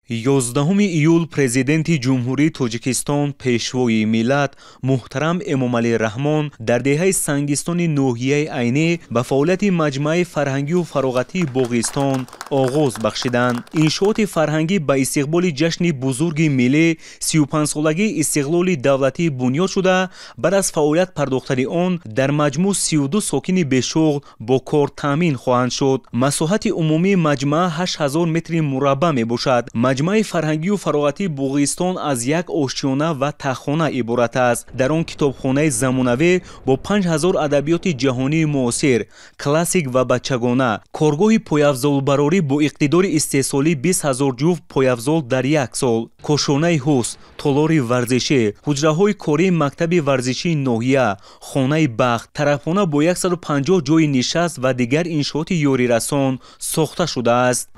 11 июл Президенти Ҷумҳурии Тоҷикистон, Пешвои миллат муҳтарам Эмомалӣ Раҳмон дар деҳаи Сангистони ноҳияи Айнӣ ба фаъолияти маҷмӯаи фарҳангию фароғатии Боғистон оғоз бахшиданд. Иншооти фарҳангӣ ба истиқболи ҷашни бузурги миллӣ 35-солагии истиқлоли давлатӣ бунёд шуда, баъд аз фаъолият пардохтани он дар маҷмӯъ 32 сокини бешуғл бо кор таъмин хоҳанд шуд. Масоҳати умумии маҷмӯа 8000 метри мураббаъ мебошад. Маҷмӯаи фарҳангию фароғатии Боғистон аз як ошёна ва таххона иборат аст. Дар он китобхонаи замонавӣ бо 5000 адабиёти ҷаҳонии муосир, классик ва бачагона, коргоҳи пойафзолбарорӣ бо иқтидори истеҳсолии 20 000 ҷуфт пойафзол дар як сол, кошонаи ҳусн, толори варзишӣ, ҳуҷраҳои кории мактаби варзишии ноҳия, хонаи бахт, тарабхона бо 150 ҷойи нишаст ва дигар иншооти ёрирасон сохта шудааст.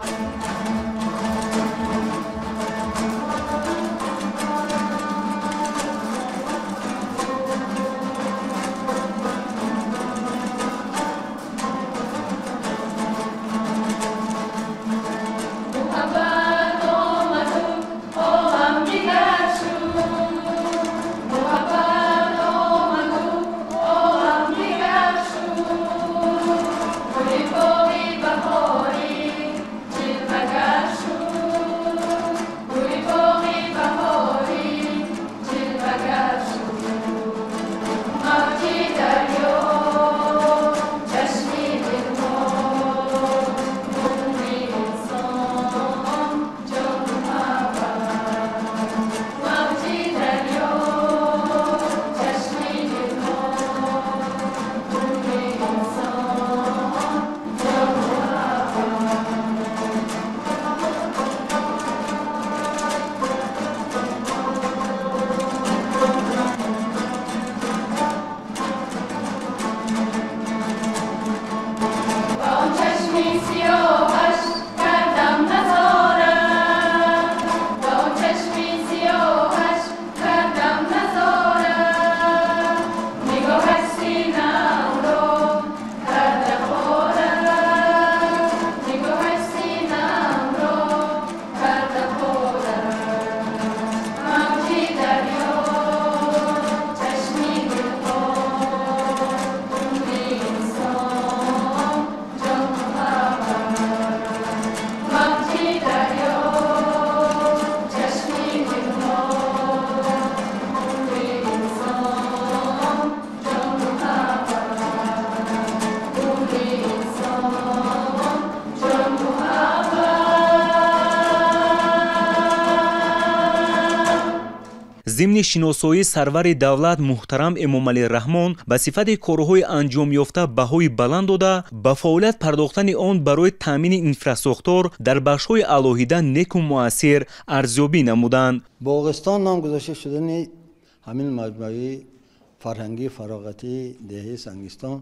Зимни шиносоии сарвари давлат муҳтарам Эмомалӣ Раҳмон ба сифати корҳои анҷомёфта баҳои баланд дода, ба фаъолият пардохтани он барои таъмини инфрасохтор дар бахшҳои алоҳида неку муассир арзёбӣ намуданд. Боғистон ном гузошта шудани ҳамин маҷмӯаи фарҳангии фароғатии деҳаи Сангистон,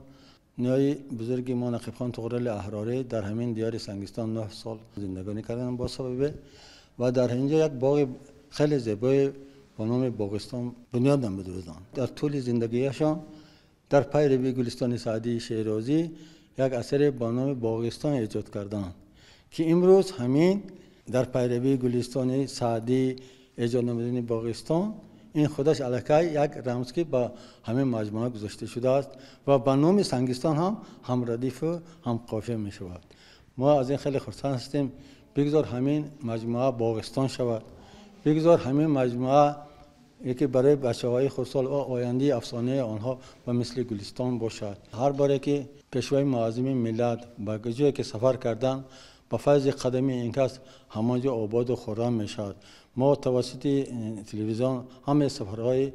ниёи бузурги мо Нақибхон Туғрали Аҳрорӣ дар ҳамин диёри Сангистон 9 сол зиндагонӣ карданд бо сабабе ва дар инҷо як боғи хеле зебои ба номи Боғистон бунёд намуда буданд. Дар тӯли зиндагиашон дар пайрави Гулистони Саъдии Шерозӣ як асаре ба номи Боғистон эҷод карданд, ки имрӯз ҳамин дар пайрави Гулистони Саъдӣ эҷод намудани Боғистон ин худаш аллакай як рамз ки ба ҳамин маҷмӯа гузошта шудааст ва ба номи Сангистон ҳам ҳамрадифу ҳамқофия мешавад. Мо аз ин хеле хурсанд ҳастем. Бигзор ҳамин маҷмӯа Боғистон шавад, бигзор ҳамин маҷмӯа яке барои бачаҳои хурдсол ва ояндаи афсонаи онҳо ба мисли Гулистон бошад. Ҳар боре ки пешвои муаззими миллат ба ҷое ки сафар карданд, ба файзи қадами ин кас ҳамон ҷо ободу хуррам мешавад. Мо тавассути телевизион ҳамаи сафарҳои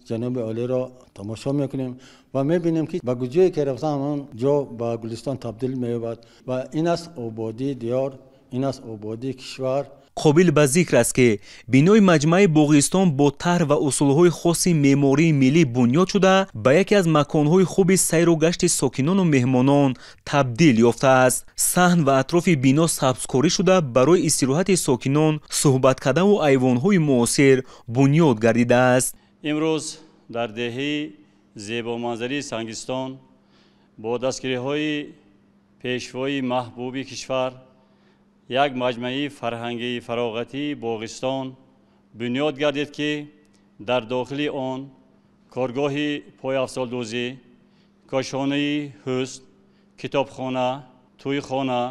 ҷаноби олиро тамошо мекунем ва мебинем ки ба ҷое ки рафтан ҳамон ҷо ба Гулистон табдил меёбад ва ин аст ободии диёр, ин аст ободии кишвар. Қобил ба зикр аст, ки бинои маҷмӯаи Боғистон бо тарҳ ва усулҳои хоси меъмории миллӣ бунёд шуда, ба яке аз маконҳои хуби сайру гашти сокинону меҳмонон табдил ёфтааст. Саҳн ва атрофи бино сабзкорӣ шуда, барои истироҳати сокинон суҳбаткадаву айвонҳои муосир бунёд гардидааст. Имрӯз дар деҳаи зебоманзарии Сангистон бо дастгириҳои пешвои маҳбуби кишвар як маҷмӯаи фарҳангии фароғатии Боғистон бунёд гардид, ки дар дохили он коргоҳи пойафзолдӯзӣ, кошонаи ҳусн, китобхона, тӯйхона,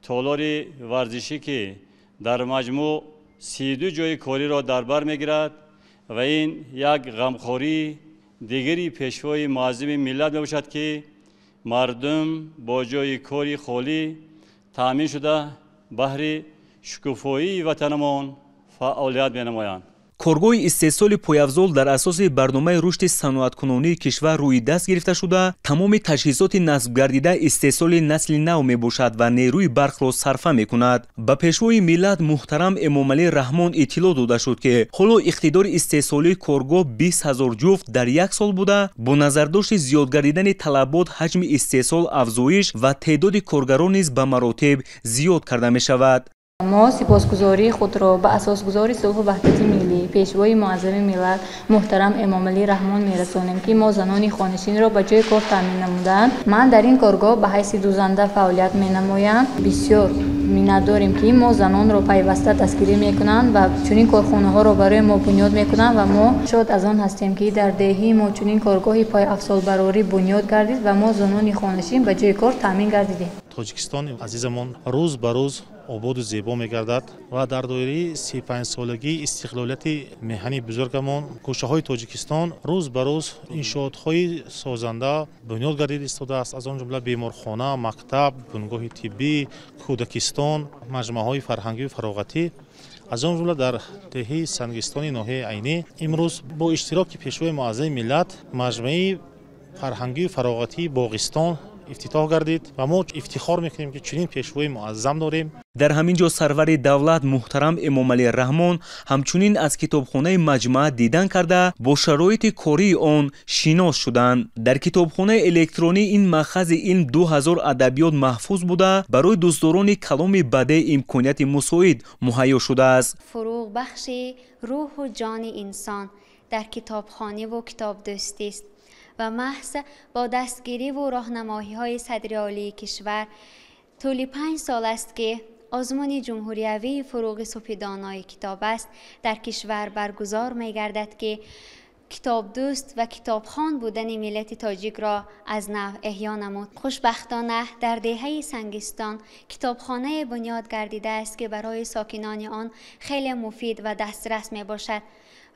толори варзишӣ, ки дар маҷмӯъ 32 ҷойи кориро дар бар мегирад ва ин як ғамхории дигари пешвои муаззами миллат мебошад, ки мардум бо ҷойи кори холӣ таъмин шуда баҳри шукуфоии ватанамон фаъолият менамоянд. Коргоҳи истеҳсоли пойафзол дар асоси барномаи рушди саноаткунонии кишвар рӯи даст гирифта шуда, тамоми таҷҳизоти насбгардида истеҳсоли насли нав мебошад ва нерӯи барқро сарфа мекунад. Ба пешвои миллат муҳтарам Эмомалӣ Раҳмон иттилоъ дода шуд, ки ҳоло иқтидори истеҳсолии коргоҳ 20 ҳазор ҷуфт дар як сол буда, бо назардошти зиёд гардидани талабот ҳаҷми истеҳсол афзоиш ва теъдоди коргарон низ ба маротиб зиёд карда мешавад. Мо сипосгузории худро ба асосгузори сулҳу ваҳдати миллӣ, пешвои муаззами миллат муҳтарам Эмомалӣ Раҳмон мерасонем, ки мо занони хонишинро ба ҷои кор таъмин намуданд. Ман дар ин коргоҳ ба ҳайси дӯзанда фаъолият менамоям. Бисёр миннатдорем, ки мо занонро пайваста дастгирӣ мекунанд ва чунин корхонаҳоро барои мо бунёд мекунанд ва мо шод аз он ҳастем, ки дар деҳии мо чунин коргоҳи пойафзолбарорӣ бунёд гардид ва мо занони хонишин ба ҷои кор таъмин гардидем. Тоҷикистони азизамон рӯз ба рӯз ободу зебо мегардад ва дар доираи 35-солагии истиқлолияти меҳани бузургамон кӯчаҳои Тоҷикистон рӯз ба рӯз иншоотҳои созанда бунёд гардида истодааст, аз он ҷумла беморхона, мактаб, бунгоҳи тиббӣ, кӯдакистон, маҷмӯаҳои фарҳангию фароғатӣ. Аз он ҷумла дар деҳаи Сангистони ноҳияи Айнӣ имрӯз бо иштироки пешвои муаззами миллат маҷмӯаи фарҳангию фароғатии Боғистон ифтитоҳ гардид ва мо ифтихор мекунем, ки чунин пешвои муаззам дорем. Дар ҳамин ҷо сарвари давлат муҳтарам Эмомалӣ Раҳмон ҳамчунин аз китобхонаи маҷмӯа дидан карда, бо шароити кории он шинос шуданд. Дар китобхонаи электронӣ ин маъхази илм 2000 адабиёт маҳфуз буда, барои дӯстдорони каломи бадеъ имконияти мусоид муҳайё шудааст. Фурӯғбахши рӯҳу ҷони инсон дар китобхониву китобдӯстист ва маҳз бо дастгириву роҳнамоиҳои садри олии кишвар тӯли 5 сол аст, ки озмуни ҷумҳуриявии фурӯғи субҳи донои китоб аст дар кишвар баргузор мегардад, ки китобдӯст ва китобхон будани миллати тоҷикро аз нав эҳё намуд. Хушбахтона дар деҳаи Сангистон китобхонае бунёд гардидааст, ки барои сокинони он хеле муфид ва дастрас мебошад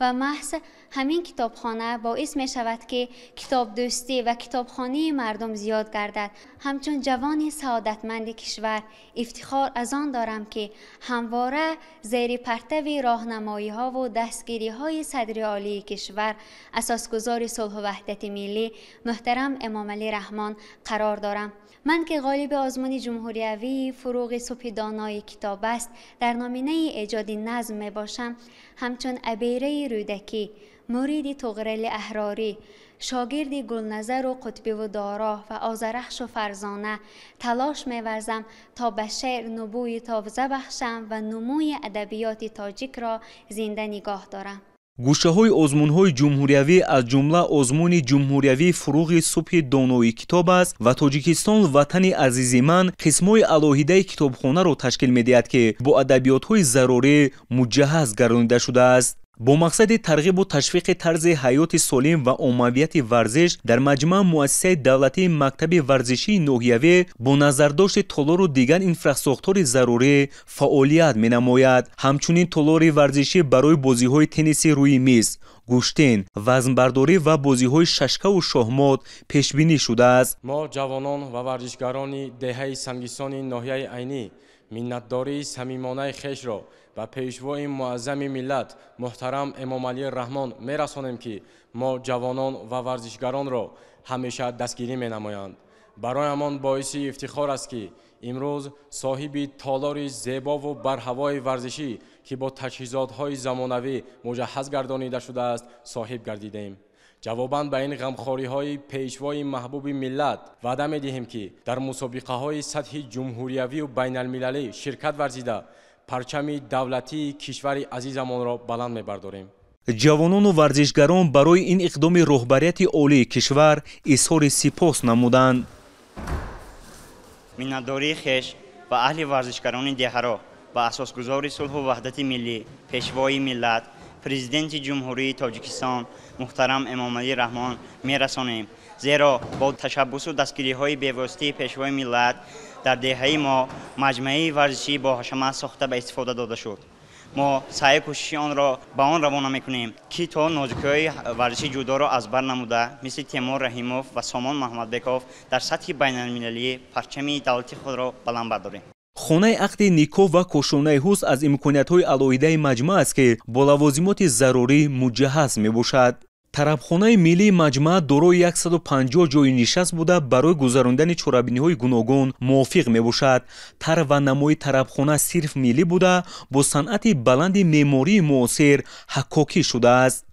ва маҳз ҳамин китобхона боис мешавад, ки китобдӯстӣ ва китобхонии мардум зиёд гардад. Ҳамчун ҷавони саодатманди кишвар ифтихор аз он дорам, ки ҳамвора зери партави роҳнамоиҳову дастгириҳои садри олии кишвар, асосгузори сулҳу ваҳдати миллӣ муҳтарам Эмомалӣ Раҳмон қарор дорам. Ман ки ғолиби озмуни ҷумҳуриявии фурӯғи субҳи донои китоб аст дар номинаи эҷоди назм мебошам, ҳамчун абераи Рӯдакӣ, муриди Туғрали Аҳрорӣ, шогирди Гулназару Қутбиву Доро ва Озарахшу Фарзона талош меварзам, то ба шеър нубӯи тоза бахшам ва нумӯи адабиёти тоҷикро зинда нигоҳ дорам. Гӯшаҳои озмунҳои ҷумҳуриявӣ аз ҷумла озмуни ҷумҳуриявии фурӯғи субҳи донои китоб аст ва Тоҷикистон ватани азизи ман қисмҳои алоҳидаи китобхонаро ташкил медиҳад, ки бо адабиётҳои зарурӣ муҷаҳҳаз гардонида шудааст. Бо мақсади тарғибу ташвиқи тарзи ҳаёти солим ва оммавияти варзиш дар маҷмӯа муассисаи давлатии мактаби варзишии ноҳиявӣ бо назардошти толору дигар инфрасохтори зарурӣ фаъолият менамояд. Ҳамчунин толори варзишӣ барои бозиҳои тенниси рӯи миз, гӯштин, вазнбардорӣ ва бозиҳои шашкаву шоҳмот пешбинӣ шудааст. Мо ҷавонон ва варзишгарони деҳаи Сангистони ноҳияи Айнӣ миннатдории самимонаи хешро ба пешвои муаззами миллат муҳтарам Эмомалӣ Раҳмон мерасонем, ки мо ҷавонон ва варзишгаронро ҳамеша дастгирӣ менамоянд. Бароямон боиси ифтихор аст, ки имрӯз соҳиби толори зебову барҳавои варзишӣ, ки бо таҷҳизотҳои замонавӣ муҷаҳҳаз гардонида шудааст, соҳиб гардидем. Ҷавобан ба ин ғамхориҳои пешвои маҳбуби миллат ваъда медиҳем, ки дар мусобиқаҳои сатҳи ҷумҳуриявию байналмилалӣ ширкат варзида, парчами давлатии кишвари азизамонро баланд мебардорем. Ҷавонону варзишгарон барои ин иқдоми роҳбарияти олии кишвар изҳори сипос намуданд. Миннатдории хеш Ва аҳли варзишгарони деҳаро ба асосгузори сулҳу ваҳдати миллӣ, Пешвои миллат, Президенти Ҷумҳурии Тоҷикистон муҳтарам Эмомалӣ Раҳмон мерасонем. Зеро бо ташаббусу дастгириҳои бевоситаи Пешвои миллат дар деҳаи мо маҷмӯаи варзишӣ бо ҳашамат сохта ба истифода дода шуд. Мо саъю кӯшиши онро ба он равона мекунем, ки то нозукиҳои варзиши ҷудоро аз бар намуда, мисли Темур Раҳимов ва Сомон Муҳаммадбеков дар сатҳи байналмилалӣ парчами давлати худро баланд бардорем. Хонаи ақди никоҳ ва кошонаи ҳусн аз имкониятҳои алоҳидаи маҷмӯа аст, ки бо лавозимоти зарурӣ муҷаҳҳаз мебошад. Тарабхонаи миллии маҷмӯа дорои 150 ҷойи нишаст буда, барои гузарондани чорабиниҳои гуногун мувофиқ мебошад. Тарҳ ва намои тарабхона сирф миллӣ буда, бо санъати баланди меъмории муосир ҳаккокӣ шудааст.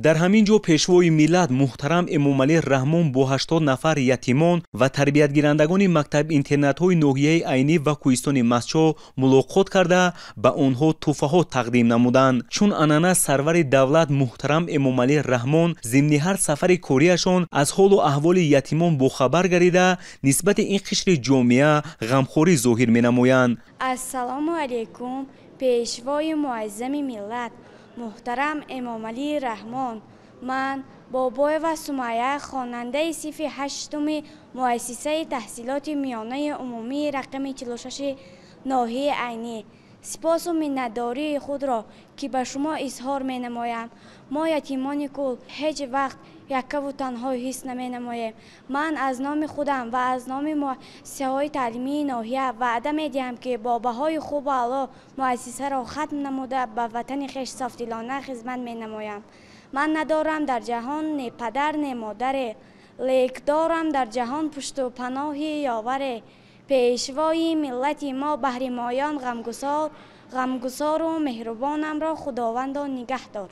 Дар ҳамин ҷо Пешвои миллат муҳтарам Эмомалӣ Раҳмон бо 80 нафар ятимон ва тарбиятгирандагони мактаб-интернатҳои ноҳияи Айнӣ ва кӯҳистони Мастчоҳ мулоқот карда, ба онҳо тӯҳфаҳо тақдим намуданд. Чун анъана, сарвари давлат муҳтарам Эмомалӣ Раҳмон зимни ҳар сафари кориашон аз ҳолу аҳволи ятимон бохабар гардида, нисбати ин қишри ҷомеа ғамхорӣ зоҳир менамоянд. Ассалому алайкум, Пешвои муаззами миллат муҳтарам Эмомалӣ Раҳмон. Ман Бобоева Сумайя, хонандаи синфи ҳаштуми муассисаи таҳсилоти миёнаи умумии рақами 46 ноҳияи Айнӣ, сипосу миннатдории худро, ки ба шумо изҳор менамоям. Мо ятимони кул ҳеҷ вақт яккаву танҳо ҳис наменамоем. Ман аз номи худам ва аз номи муассисаҳои таълимии ноҳия ваъда медиҳам, ки бо баҳои хубу аъло муассисаро хатм намуда, ба ватани хеш софдилона хизмат менамоям. Ман надорам дар ҷаҳон не падар, не модаре, лек дорам дар ҷаҳон пушту паноҳи ёваре. Пешвои миллати мо баҳри моён ғамгусору меҳрубонамро Худовандо нигаҳ дор.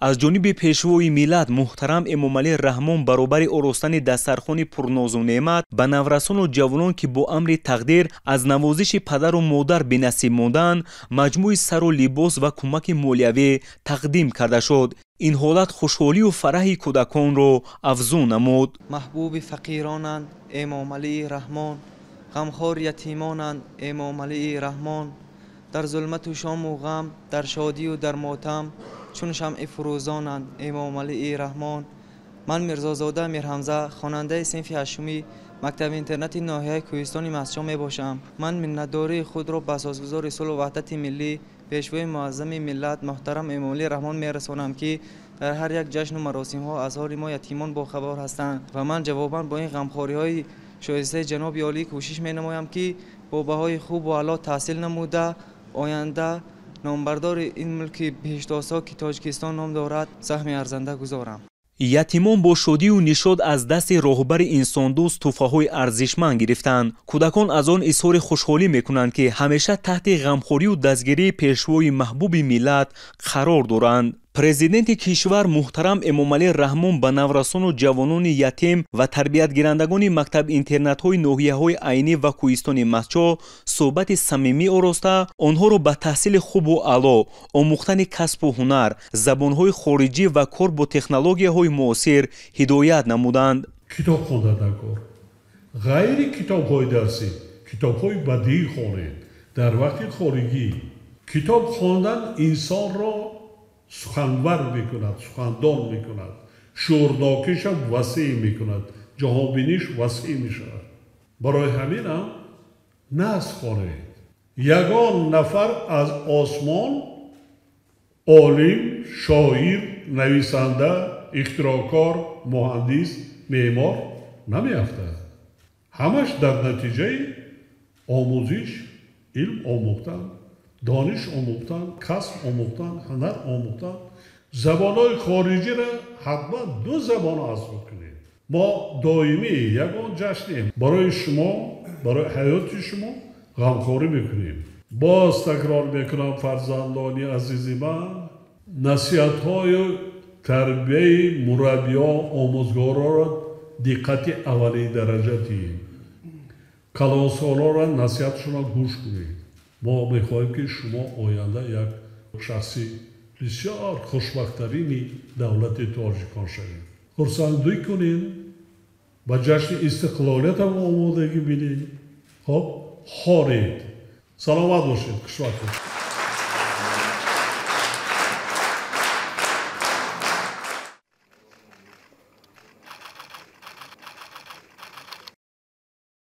Аз ҷониби Пешвои миллат муҳтарам Эмомалӣ Раҳмон баробари оростани дастархони пурнозу неъмат ба наврасону ҷавонон, ки бо амри тақдир аз навозиши падару модар бенасиб монданд, маҷмӯи сару либос ва кӯмаки молиявӣ тақдим карда шуд. Ин ҳолат хушҳолию фараҳи кӯдаконро афзун намуд. Маҳбуби фақиронанд Эмомалӣ Раҳмон, ғамхори ятимонанд Эмомалӣ Раҳмон. Дар зулмату шому ғам, дар шодию дар мотам, чун шамъи фурӯзонанд Эмомалӣ Раҳмон. Ман Мирзозода Мирҳамза, хонандаи синфи ҳаштуми мактаби-интернати ноҳияи кӯҳистони Мастчоҳ мебошам. Ман миннатдории худро ба асосгузори сулҳу ваҳдати миллӣ, Пешвои муаззами миллат муҳтарам Эмомалӣ Раҳмон мерасонам, ки дар ҳар як ҷашну маросимҳо аз ҳоли мо ятимон бохабар ҳастанд ва ман ҷавобан бо ин ғамхориҳои шоистаи ҷаноби олӣ кӯшиш менамоям, ки бо баҳои хубу аъло таҳсил намуда, оянда номбардори ин мулки беҳиштосо, ки Тоҷикистон ном дорад, саҳми арзанда гузорам. Ятимон бо шодию нишод аз дасти роҳбари инсондӯст тӯҳфаҳои арзишманд гирифтанд. Кӯдакон аз он изҳори хушҳолӣ мекунанд, ки ҳамеша таҳти ғамхорию дастгирии Пешвои маҳбуби миллат қарор доранд. Президенти кишвар муҳтарам Эмомалӣ Раҳмон ба наврасону ҷавонони ятим ва тарбиятгирандагони мактаб-интернатҳои ноҳияҳои Айнӣ ва кӯҳистони Мастчоҳ суҳбати самимӣ ороста, онҳоро ба таҳсили хубу аъло, омӯхтани касбу ҳунар, забонҳои хориҷӣ ва кор бо технологияҳои муосир ҳидоят намуданд. Китоб хонда дар кор, ғайри китобҳои дарсӣ китобҳои бадиӣ хонед. Дар вақти хоригӣ китоб хондан инсонро суханвар мекунад, сухандон мекунад, шуурнокиша васеъ мекунад, ҷаҳонбиниш васеъ мешавад. Барои ҳаминам нас хонед. Ягон нафар аз осмон олим, шоир, нависанда, ихтироъкор, муҳандис, меъмор намеафтад. Ҳамаш дар натиҷаи омӯзиш, илм омӯхтан, дониш омӯхтан, касб омӯхтан, ҳунар омӯхтан. Забонҳои хориҷиро ҳатман ду забон аз худ кунед. Мо доимӣ ягон ҷашнем барои шумо, барои ҳаёти шумо ғамхорӣ мекунем. Боз такрор мекунам, фарзандони азизи ман, насиҳатҳою тарбияи мураббиё, омӯзгорро диққати аввалин дараҷа диҳед. Калонсолонро насиҳатшонро гӯш кунед. Мо мехоҳем, ки шумо оянда як шахси бисёр хушбахттарини давлати тоҷикон шавед. Хурсандӣ кунед, ба ҷашни истиқлолиятам омодагӣ бинед. Хоб, Хонед. Саломат бошед, хушвақт бошед.